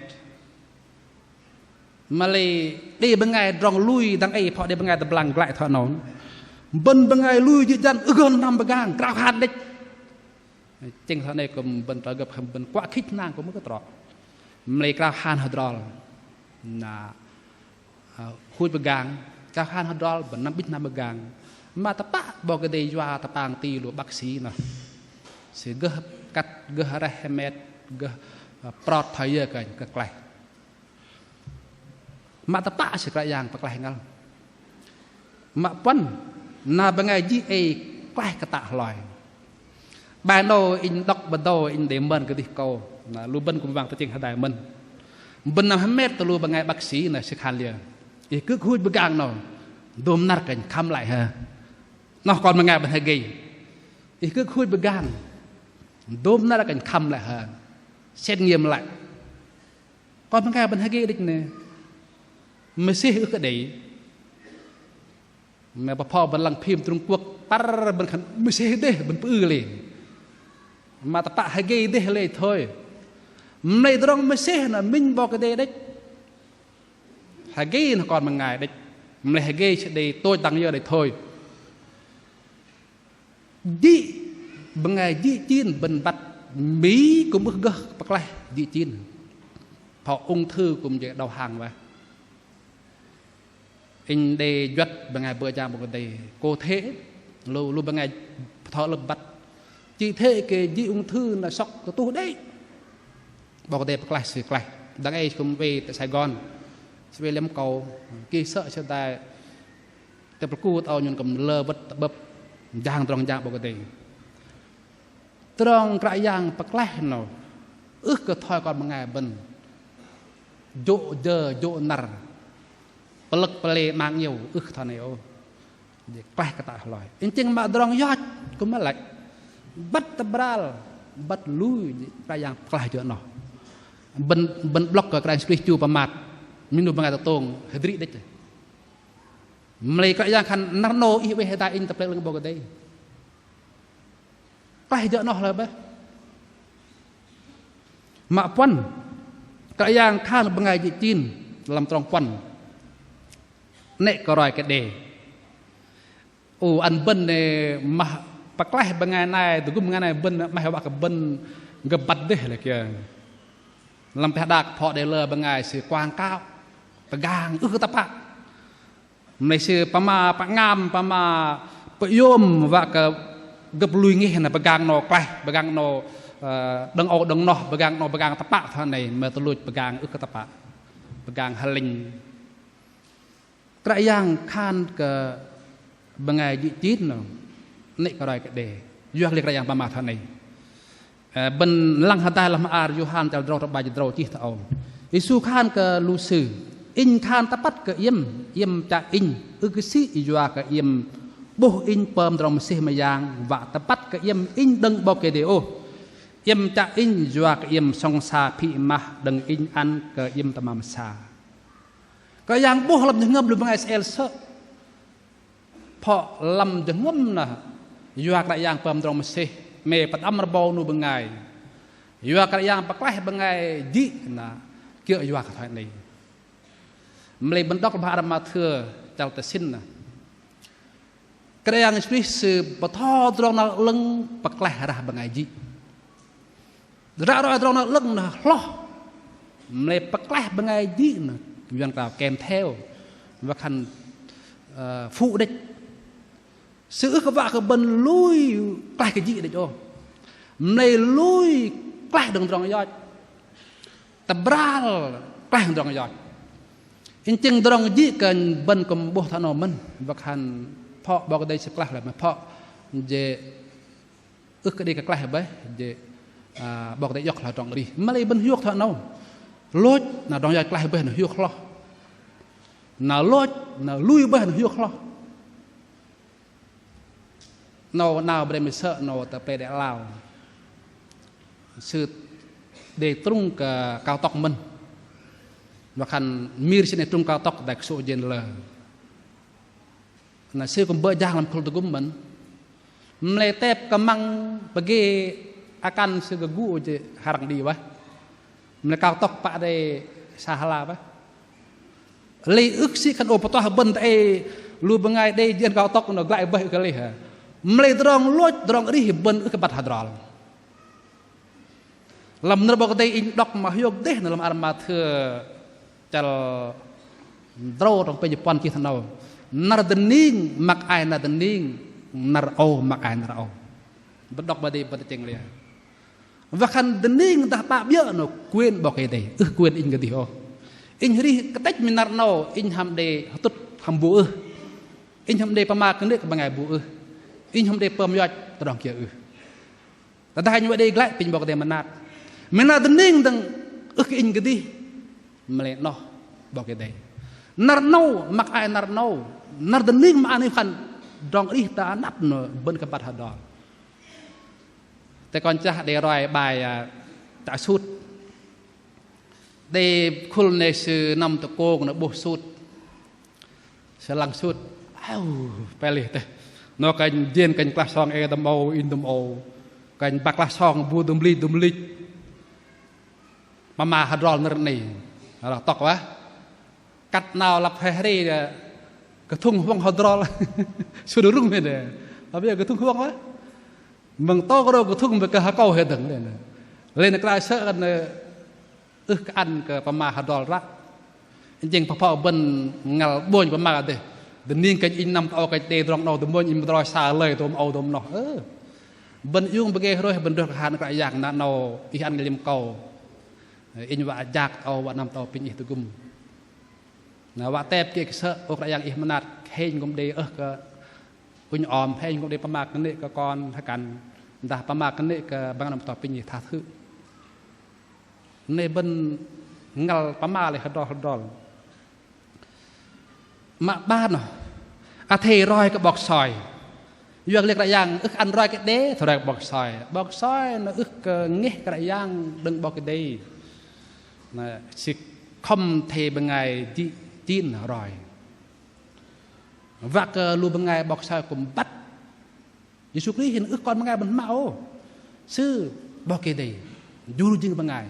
Mă lei đei bơngai tơdrong lui dang ei, pơphŏ đei bơngai tơblang glăi thoi noh. Bơ̆n bơngai lui jĭ jăn ưh kơ hnam pơgang, krao khan đĕch. Chĕng thoi noh kư̆m bơ̆n tơgơ̆p hăm bơ̆n kuă khĭch hnang kư̆m ưh kơ trŏ. Mă lei krao khan hơdrol. Na, ơ, huch pơgang, krao khan hơdrol, bơ̆n năm bĭch hnam pơgang. Mă tơpă 'Bok Kei-Dei yua tơpang ti lu bác sĩ noh. Sư gơh kăt, gơh reh hơmet, gơh, ơ, prot thoi yơ kơ, kơ klaih. Mă tơpă sư Kră Yang pơklaih ngăl. Mă puăn, na bơngai jĭ ei klaih kơtă hloi. Bai 'nâu inh đŏk bơdâu inh đei mơn kơdih kâu. Na lu bơ̆n kư̆m wang tơchĕng hơdai mơn. Bơ̆n năm hơmet tơ lu bơngai bác sĩ na sư khan liơ. Ih kư̆ huch pơgang 'nâu. Dôm năr kơnh khăm lăi hơ. Noh kon bơngai bơ̆n hơgei. Ih kư̆m huch pơgang. Dôm năr kơnh khăm lăi hơ̆. Xét nghiệm lăi. Kon bơngai bơ̆n hơgei đĕch nơh. Mơsêh ưh kơ đei. Mă pơpho bơ̆n lăng phim Trung Quốc, păr bơ̆n khan mơsêh dêh bơ̆n pơư lê̆. Mă tơpă hơgei dêh lê̆ thôi. Mă lei tơdrong mơsêh nơh minh 'Bok Kei-Dei đĕch. Hơgei nơh kon bơngai đĕch. Mă lei hơgei sư đei tôch dang yơ đĕch thôi. Jĭ bơngai jĭ chin bơ̆n băt Mỹ kư̆m ưh gơh pơklaih jĭ chin. Pho ung thư kư̆m jei đầu hàng wă. Inh đei juăt bơngai bơ̆ jang 'Bok Kei-Dei. Cô thế, lu, lu bơngai pơtho 'lơ̆ng băt. Chị thế kơ jĭ ung thư nơh sŏk tơtuh đĕch. 'Bok Kei-Dei pơklaih sư klaih. Dang ei kư̆m oei tơ Sài Gòn. Sư oei lăm kâu, ki sơ̆ sư dai. Tơ pơlơ̆k âu nhôn kư̆m lơ bơ̆t tơ'bơ̆p jang tơdrong jang 'Bok Kei-Dei. Tơdrong Kră Yang pơklaih nơh ưh kơ thoi kon bơngai bơ̆n jô̆ jơ jô̆ năr pơlơ̆k pơlei 'mang iâu, ưh kơ thoi noh ôh. Jei klaih kơtă hloi. Inh chĕng mă tơdrong yoch kư̆m mă lăi. Băt tơbral, băt lui, Kră Yang pơklaih jơ̆ noh. Bơ̆n, bơ̆n blŏk kơ Kră Yang Yêsu Krist chu pơmat. Minh 'nu bơngai tơtông hơdrĭ đĕch. Mă lei Kră Yang khan năr 'nâu ih oei hơdai inh tơ plei 'lơ̆ng 'Bok Kei-Dei. Klaih jơ̆ noh lei bơih. Mă puăn, Kră Yang khan bơngai jĭ chin lăm trong puăn. 'Nĕ kơ roi kơ đe. Ô, ăn bơ̆n nơh mă pơklaih bơngai nai, tơgŭm bơngai nai bơ̆n 'maih wă kơ bơ̆n gơ̆p băt dêh lei kiơ. Lăm pơdah đak pho đei lơ bơngai sư quảng cáo, pơgang ưh kơ tơpă. Mă lei sư pơma pơngam, pơma pơyôm wă kơ gơ̆p lui ngeh nơh pơgang 'nâu klaih, pơgang 'nâu, ơ, đơ̆ng âu đơ̆ng noh, pơgang 'nâu pơgang tơpă thoi noh, mă tơluch pơgang ưh kơ tơpă. Pơgang hơlĕnh. Kră Yang khan kơ bơngai jĭ chin nơh, 'nĕ kơ roi kơ đe. Yua kơ lei Kră Yang pơma thoi noh. Ơ, bơ̆n lăng hơdai lăm hla ar Yôhan chăl tơdrâu, tơ'băt jĭt tơdrâu chih thoi âu. Yêsu khan kơ lu sư: Inh khan tơpăt kơ iĕm, iĕm chă Inh ưh kơ sĭ yua kơ iĕm 'bôh Inh pơm tơdrong mơsêh mơyang, wă tơpăt kơ iĕm Inh đơ̆ng 'Bok Kei-Dei ôh. Iĕm chă Inh yua kơ iĕm sŏng sa phĭ mah đơ̆ng Inh ăn kơ iĕm tơmam sa. Kră Yang 'bôh lăm jơhngơ̆m lu bơngai sơ'el sơ̆. Pho lăm jơhngơ̆m nơh, yua Kră Yang pơm tơdrong mơsêh, mă pơđăm rơbâu 'nu bơngai. Yua Kră Yang pơklaih bơngai jĭ nơh, kiơ̆ yua kơ thoi noh. Mă lei bơ̆n đŏk lăm hla ar Mathiơ chăl tơsĭn nơh. Kră Yang Yêsu Krist sư bơtho tơdrong năr 'lơ̆ng pơklaih rah bơngai jĭ. Ră roi tơdrong năr 'lơ̆ng nơh hloh. Mă lei pơklaih bơngai jĭ nơh, Yuăn krao kèm theo. Wă khan, ơ, phu đĕch. Sư ưh kơ wă kơ bơ̆n lui klaih kơ jĭ đĕch ôh. Mă lei lui klaih đơ̆ng tơdrong yoch. Tơbral klaih đơ̆ng tơdrong yoch. Inh chĕng tơdrong jĭ kơ bơ̆n kư̆m 'bôh thoi noh mơ̆n. Wă khan pho 'Bok Kei-Dei sư klaih lei mă pho. Jei ưh kơ đei kơ klaih bơih, jei, ơ, 'Bok Kei-Dei iŏk hloh tơdrong arih. Mă lei bơ̆n hiôk thoi noh. Lôch, na tơdrong yoch klaih bơih, na hiôk hloh. Na lôch, na lui bơih, na hiôk hloh. Noh, 'nao brem sơ̆, noh tơ plei Đê Lao. Sư đei trung kơ cao tốc mơ̆n. Wă khan mir sư đei trung cao tốc, dai kơsô̆ jên lơ. Na sư kư̆m bơ̆ jang lăm khul tơgŭm mơ̆n. Mă lei tep kơmăng pơgê akăn sư gơgŭ jei hơrăng đĭ bơih. Mă lei cao tốc pă đei sa hla bơih. Lei ưh kơ sĭ khan ô pơtoh bơ̆n tơ ei lu bơngai đei jên cao tốc noh glăi bơih ưh kơ lei hă. Mă lei tơdrong lôch tơdrong arih bơ̆n ưh kơ băt hơdrol. Lăm nơ̆r 'Bok Kei-Dei inh đŏk mă hiôk dêh nơh lăm hla ar Mathiơ chăl tơdrâu trong pêng jĭt puăn chih thoi noh. Năr dơning măk ai năr dơning, năr âu măk ai năr âu. Bơ̆n đŏk mă đei bơ̆n tơchĕng lei. Wă khan dơning dah pă 'biơ̆ noh quyền 'Bok Kei-Dei, ưh quyền inh kơdih ôh. Inh arih kơtĕch mă năr 'nâu, inh hăm đei hơtŭt hăm bu ưh. Inh hăm đei pơma kơnê̆ kơ bơngai bu ưh. Inh hăm đei pơm yoch tơdrong kiơ ưh. Tơdah inh wă đei glăi apinh 'Bok Kei-Dei mơnat. Mă năr dơning dơ̆ng ưh kơ inh kơdih. Mă lei noh 'Bok Kei-Dei. Năr 'nâu măk ai năr 'nâu. Năr dơning mă ai nơh khan tơdrong arih tơ anăp noh bơ̆n kơ băt hơdrol. Tơ kon chăl đei roi bai, à, chă sut. Đei khul 'nâu sư năm tơ kông 'nâu 'bôh sut. Sư lăng sut. Au, pơlih teh. 'Nâu kơnh jên kơnh klah song ei dôm âu, inh dôm âu. Kơnh băk klah song bu dôm lich, dôm lich. Pơma hơdrol nơ̆r 'nâu. Rŏ tŏk wă. Kăt 'nâu lăp hơri đe, kơthŭng huŏng hơdrol. Sut rŭng mĕn đe. Lăp đe kơthŭng huŏng wă. Mơ̆ng tŏ krô kơthŭng bơ̆ kơ hơkâu hơdơ̆ng đe. Lei na krao sơ̆ kơ ưh kơ ăn kơ pơma hơdrol ră. Jing pơpă bơ̆n ngăl 'bônh pơma dêh. Dơning kơnh inh năm tơ âu kơnh đei tơdrong 'nâu dôm mônh inh mơdroi sa lei dôm âu dôm noh. Ơ. Bơ̆n iung bơngai hrôih bơ̆n rơih kơ hăn Kră Yang na 'nâu ih ăn kơ lăm akâu. Inh wă jak tơ âu wă năm tơ âu pinh ih tơgŭm. Na wă tep kơ kơsơ̆, ơ Kră Yang ih mơnat, hei kŭm đei ưh kơ ŭnh ŏm, hei kŭm đei pơma kơnê̆ kơ kon hơkăn, dah pơma kơnê̆ kơ bang năm tơ âu pinh ih tha thư̆. 'Nâu bơ̆n ngăl pơma lei hơdrol hơdrol. Mă 'bar noh. Athei roi kơ 'bok soi. Yua kơ lei Kră Yang ưh kơ ăn roi kơ đe, athei roi kơ 'bok soi. 'Bok soi noh ưh kơ ngeh Kră Yang đơ̆ng 'Bok Kei-Dei. Na sư khŏm athei bơngai jĭ chin roi. Wă kơ lu bơngai 'bok soi kŭm băt. Yêsu Krist noh ưh kon bơngai bơ̆n hmă ôh. Sư 'Bok Kei-Dei jur jing bơngai.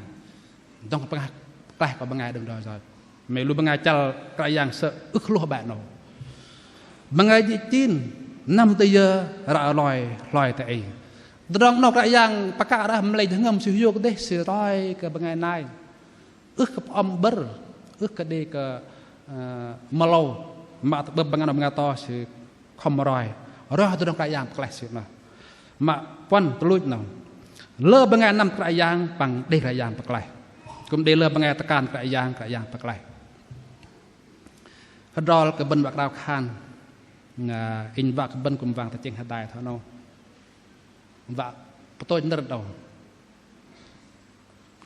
Dŏng pơklaih kơ bơngai đơ̆ng roi yoch. Mă lu bơngai chăl Kră Yang sơ̆ ưh kơ hlôh 'bai 'nâu. Bơngai jĭ chin năm tơ yơ ră loi hloi tơ ei. Tơdrong 'nâu Kră Yang pơkă ră mă lei jơhngơ̆m sư hiôk dêh sư roi kơ bơngai nai. Ưh kơ pơm bơ̆r, ưh kơ đei kơ, ơ, mơlâu, mă tơ'bơ̆p bơngai noh bơngai to sư khŏm roi. Roi tơdrong Kră Yang pơklaih sư noh. Mă puăn tơluch noh. Lơ bơngai năm Kră Yang păng đei Kră Yang pơklaih. Kŭm đei lơ bơngai tơkan Kră Yang, Kră Yang pơklaih. Hơdrol kơ bơ̆n wă krao khan. Inh wă kơ bơ̆n kŭm wang tơchĕng hơdai thoi 'nâu. Wă pơtôch nơ̆r 'nâu.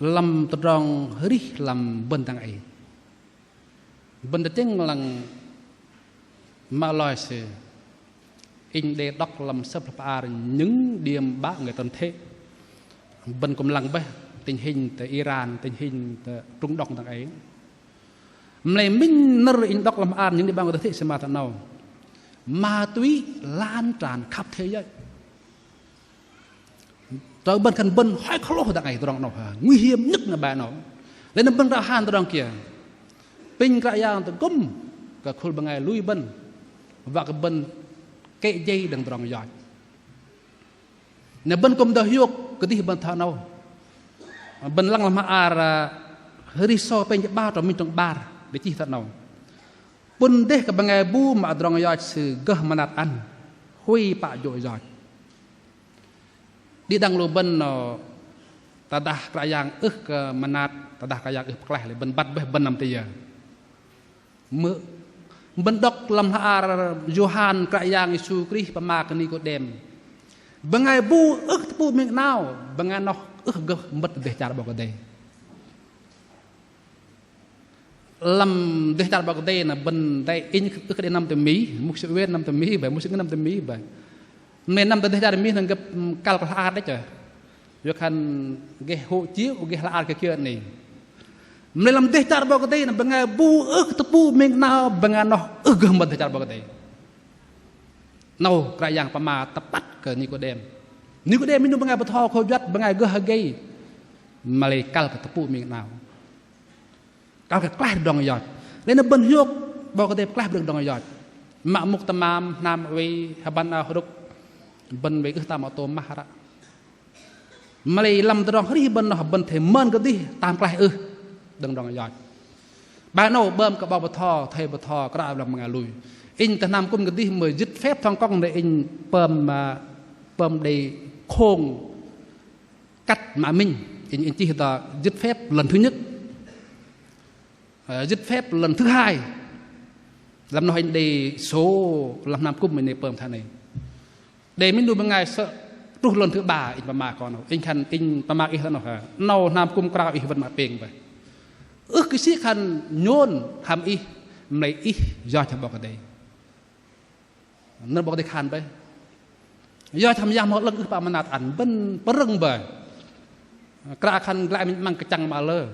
Lăm tơdrong arih lăm bơ̆n dang ei. Bơ̆n tơchĕng lăng mă loi sư. Inh đei đŏk lăm sơ̆p hla bơar Những Điểm Bão Người Tận Thế. Bơ̆n kŭm lăng bơih tình hình tơ Iran, tình hình tơ Trung Đông dang ei. Mă lei minh nơ̆r inh đŏk lăm hla bơar Những Điểm Bão Người Tận Thế sư mă thoi 'nâu. Ma túy lan tràn khắp thế giới. Tơ bơ̆n khan bơ̆n hoi kơ hlôh dang ei tơdrong 'nâu ha. Nguy hiểm nhất na 'bai 'nâu. Lei na bơ̆n krao khan tơdrong kiơ. Pinh Kră Yang tơgŭm kơ khul bơngai lui bơ̆n. Wă kơ bơ̆n kĕ jei đơ̆ng tơdrong yoch. Na bơ̆n kŭm dơh hiôk kơdih bơ̆n thoi 'nâu. Bơ̆n lăng lăm hla bơar, ơ, Hơri Sô pêng jĭt 'bar trong minh trong 'bar đei chih thoi 'nâu. Pŭn dêh kơ bơngai bu mă tơdrong yoch sư gơh mơnat ăn. Huay pă jô̆ yoch. Đĭ đăng lu bơ̆n noh tơdah Kră Yang ưh kơ mơnat, tơdah Kră Yang ưh pơklaih lei bơ̆n băt bơih bơ̆n năm tơ yơ. Mưh bơ̆n đŏk lăm hla bơar Yôhan Kră Yang Yêsu Krist pơma kơ Nikôđem. Bơngai bu ưh kơ tơpŭ ming 'nao, bơngai noh ưh gơh mơ̆t dêh char 'Bok Kei-Dei. Lăm dêh char 'Bok Kei-Dei na bơ̆n đei inh ưh kơ đei năm tơ Mi, mŭk sư wên năm tơ Mi bơih, mŭk sư năm tơ Mi bơih. Mă lei năm tơ dêh char Mi na gơ̆p kăl kơ hla bơar đĕch. Yua khan gơh hộ chiếu, gơh hla bơar kơ kiơ 'nâu. Mă lei lăm dêh char 'Bok Kei-Dei na bơngai bu ưh kơ tơpŭ ming 'nao, bơngai noh ưh gơh mơ̆t dêh char 'Bok Kei-Dei. 'Nâu Kră Yang pơma tơpăt kơ Nikôđem. Nikôđem minh 'nu bơngai bơtho khôi juăt, bơngai gơh hơgei. Mă lei kăl kơ tơpŭ ming 'nao. Kăl kơ klaih tơdrong yoch. Lei na bơ̆n hiôk 'Bok Kei-Dei pơklaih bơ̆n tơdrong yoch. Mă mŭk tơmam, hnam oei, hơbăn ao hơdrŭk. Bơ̆n oei ưh tam ô tô mah ră. Mă lei lăm tơdrong arih bơ̆n noh bơ̆n athei mơn kơdih tam klaih ưh đơ̆ng tơdrong yoch. 'Bai 'nâu 'bơm kơ 'bok bơtho, thây bơtho, krao lăm bơngai lui. Inh tơ hnam kŭm kơdih mơ̆ giấy phép thông công đei inh pơm, ơ, pơm đei không cắt mă minh, inh, inh chih tơ giấy phép lần thứ nhất. Ơ, giấy phép lần thứ hai. Lăm noh inh đei số lăm hnam kŭm inh đei pơm thoi 'nâu. Đei minh 'nu bơngai sơ̆ truh lần thứ ba inh pơma kơ 'nâu. Inh khan inh pơma ih thoi 'nâu ha. 'Nâu hnam kŭm krao ih wơ̆n mă pêng bơih. Ưh kơ sĭ khan nhôn hăm ih, mă lei ih yoch hăm 'Bok Kei-Dei. Nơ̆r 'Bok Kei-Dei khan bơih. Yoch hăm Yang Bơhngol 'Lơ̆ng ưh pă mơnat ăn, bơ̆n pơrơ̆ng bơih. Kră khan glăi minh 'măng kơchăng mă lơ.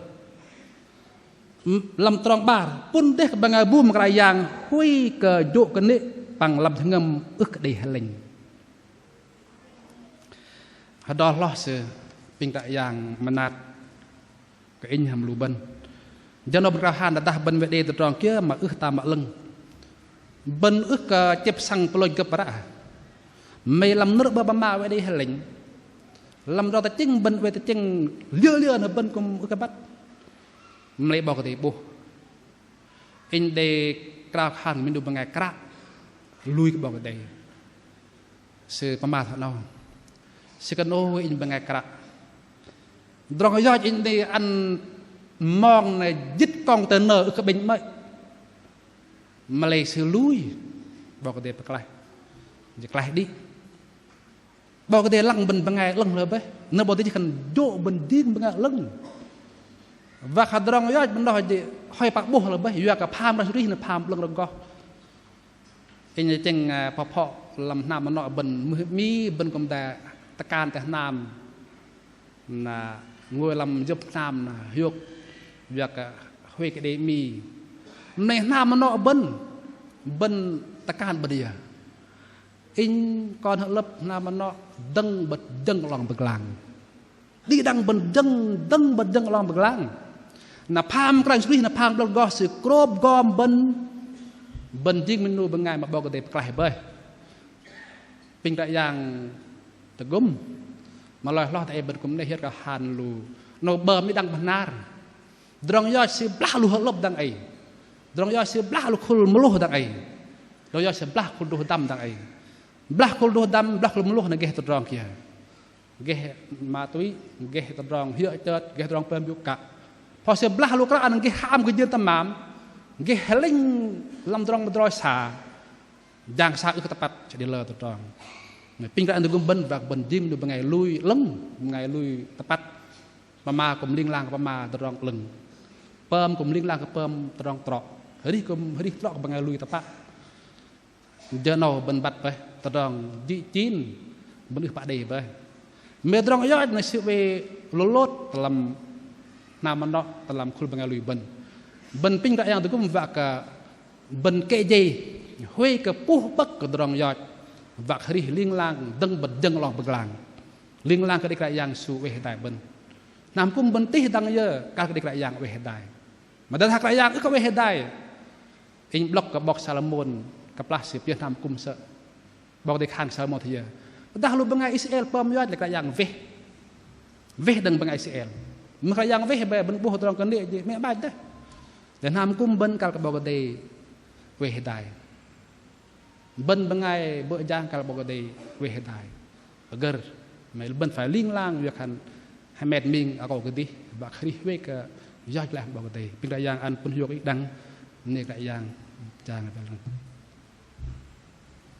Lăm trong 'bar, pŭn dêh kơ bơngai bu mă Kră Yang huay kơ jô̆ kơnê̆ păng lăm jơhngơ̆m ưh kơ đei hơlĕnh. Hơdrol hloh sư pinh Kră Yang mơnat kơ inh hăm lu bơ̆n. Jơ 'nâu bơ̆n krao khan tơdah bơ̆n wei đei tơdrong kiơ mă ưh tam mă 'lơ̆ng, bơ̆n ưh kơ chĕp săng pơlôch gơ̆p ră. Mă lăm nơ̆r 'Bă pơma wei đei hơlĕnh, lăm tơdrong tơchĕng bơ̆n wei tơchĕng liơ liơ nơ bơ̆n kư̆m ưh kơ băt. Mă lei 'Bok Kei-Dei 'bôh. Inh đei krao khan minh 'nu bơngai kră lui kơ 'Bok Kei-Dei. Sư pơma thoi 'nâu. Sư khan: Ơ inh bơngai kră, tơdrong yoch inh đei ăn mong nơ jĭt kông tơ nơ ưh kơ 'bĕnh 'mơ̆i. Mă lei sư lui, 'Bok Kei-Dei pơklaih. Jơ̆ klaih đĭ. 'Bok Kei-Dei lăng bơ̆n bơngai 'lơ̆ng hloi bơih. Nơ 'Bok Kei-Dei khan jô̆ bơ̆n jing bơngai 'lơ̆ng. Wă kơ tơdrong yoch bơ̆n noh jê̆ hoei pă 'bôh hloi bơih, yua kơ pham ranh sơrih nơ pham 'lơ̆ng rơgoh. Inh tơchĕng, ơ, pơphŏ lăm hnam mơnŏ bơ̆n mưh 'mi bơ̆n kư̆m đei tơkan tơ hnam. Na ngôi lăm jơ̆p hnam na hiôk yua kơ huay kơ đei 'mi. Mă lei hnam mơnŏ bơ̆n, bơ̆n tơkan bơ̆n yơ. Inh kon hơ'lơ̆p hnam mơnŏ dơ̆ng bơ̆t jơ̆ng 'long pơglang. Đĭ đăng bơ̆n jơ̆ng, dơ̆ng bơ̆t jơ̆ng 'long pơglang. Na pham ranh sơrih, na pham 'lơ̆ng rơgoh sư krôp gom bơ̆n, bơ̆n jing minh 'nu bơngai mă 'Bok Kei-Dei pơklaih bơih. Pinh Kră Yang tơgŭm. Mă lei hloh tơ ei bơ̆n kư̆m 'nĕ hiơt kơ khan lu. 'Nâu 'bơm đĭ đăng bơhnar. Tơdrong yoch sư blah lu hơ'lơ̆p dang ei. Tơdrong yoch sư blah lu khul mơlôh dang ei. Tơdrong yoch sư blah khul druh dăm dang ei. Blah khul druh dăm, blah khul mơlôh nơ geh tơdrong kiơ. Geh ma túy, geh tơdrong hiơ̆ chơt, geh tơdrong pơm biŭk kă. Pho sư blah lu kră ăn geh hăm kơ jên tơmam, geh hơlĕnh lăm tơdrong mơdroi sa. Jang sa ưh kơ tơpăt, chă đei lơ tơdrong. Pinh Kră Yang tơgŭm bơ̆n, wă kơ bơ̆n jing 'nu bơngai lui 'lơ̆ng, bơngai lui tơpăt. Pơma kư̆m ling lang kơ pơma tơdrong 'lơ̆ng. Pơm kư̆m ling lang kơ pơm tơdrong trŏ. Hơrih kư̆m hơrih trŏ kơ bơngai lui tơpăt. Jơ 'nâu bơ̆n băt bơih, tơdrong jĭ chin bơ̆n ưh pă đei bơih. Mă tơdrong yoch nơ sư oei lôlôt tơ lăm hnam mơnŏ, tơ lăm khul bơngai lui bơ̆n. Bơ̆n pinh Kră Yang tơgŭm wă kơ bơ̆n kĕ jei huay kơ puh bơ̆k kơ tơdrong yoch, wă kơ hơrih ling lang dơ̆ng bơ̆t jơ̆ng 'long pơglang. Ling lang kơ đei Kră Yang Yêsu oei hơdai bơ̆n. Hnam kŭm bơ̆n tih dang yơ kăl kơ đei Kră Yang oei hơdai. Mă tơdah Kră Yang ưh kơ oei hơdai, inh 'blŏk kơ 'bok Salômôn kơplah sư pơyơ̆r hnam kŭm sơ̆. 'Bok Kei-Dei khan kơ Salômôn thoi yơ? Tơdah lu bơngai Israel pơm yoch lei Kră Yang weh. Weh dơ̆ng bơngai Israel. Mưh Kră Yang weh bơih bơ̆n 'bôh tơdrong kơnê̆ jê̆ mĕ 'bach dêh. Lei hnam kŭm bơ̆n kăl kơ 'Bok Kei-Dei oei hơdai. Bơ̆n bơngai bơ̆ jang kăl 'Bok Kei-Dei oei hơdai. Pơgơ̆r, mă lei bơ̆n phải ling lang yua khan hơmet ming akâu kơdih, wă kơ hơrih huay kơ yoch lăm 'Bok Kei-Dei. Pinh Kră Yang ăn pŭn hiôk đĭ đăng, bơnê Kră Yang jang.